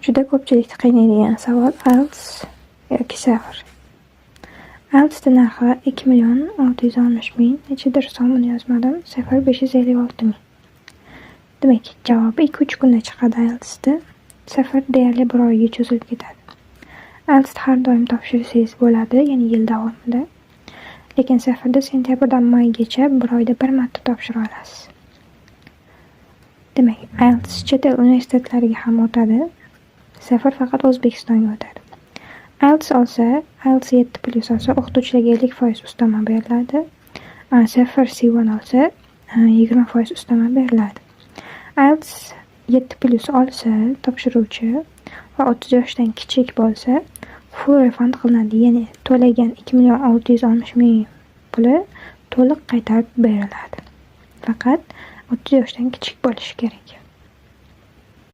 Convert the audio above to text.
Juda ko'pchilikni qiynaydigan savol: IELTS yoki CEFR. IELTSni narxi 2 660 000, nechadir so'mini yozmadim. CEFR 556 000. Demak, javobi 2-3 kunda chiqadi IELTSda. CEFR deyarli bir oyga cho'zilib ketadi. IELTSni har doim topshirsangiz bo'ladi, ya'ni yil davomida. Lekin CEFRda sentyabrdan maygacha bir oyda bir marta topshira olasiz. Demak, IELTS chet el universitetlariga ham o'tadi. CEFR faqat O'zbekistonga o'tadi. IELTS olsa, IELTS 7+ olsa, o'qituvchilarga 50% ustama beriladi. CEFR C1 olsa, 20% ustama beriladi. IELTS 7+ olsa topshiruvchi va 30 yoshdan kichik bo'lsa, full refund qilinadi. Ya'ni to'lagan 2 660 000 puli to'liq qaytarib beriladi. Faqat 30 yoshdan kichik bo'lishi kerak.